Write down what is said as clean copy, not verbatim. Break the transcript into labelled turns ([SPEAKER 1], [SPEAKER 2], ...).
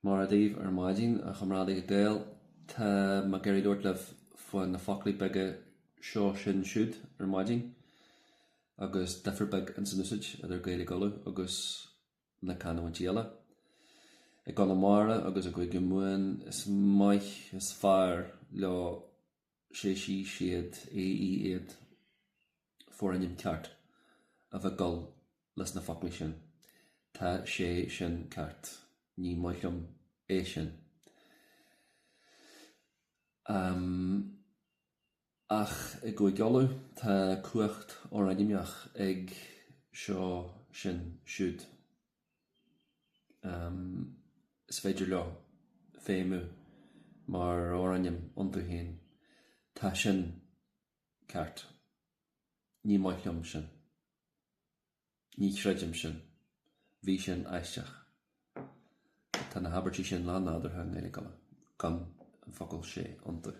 [SPEAKER 1] Mora daoibh ar maidin, a chomrádaithe Gael. Tá mé ag iarraidh labhairt libh faoi na foclaí beaga seo, sin, siúd ar maidin, agus difear beag ins an úsáid idir Gaeilge Uladh agus na canúintí eile. I gConamara agus i gCúige Mumhan is maith is fearr leo sé, sí, siad, é, í, iad, forainm ceart a bheith ag dul leis na foclaí sin. Tá sé sin ceart. Ní maith liom é sin. Ach i gCúige Uladh tá cumhacht fhorainmneach ag seo, sin, siúd. Is féidir leo feidhmiú mar fhorainm iontu féin. Tá sin ceart. Ní maith liom sin. Ní chreidim sin. Bhí sin aisteach. Tá na habairtí sin lán nádúrtha i nGaeilge Uladh, gan an focal sé iontu.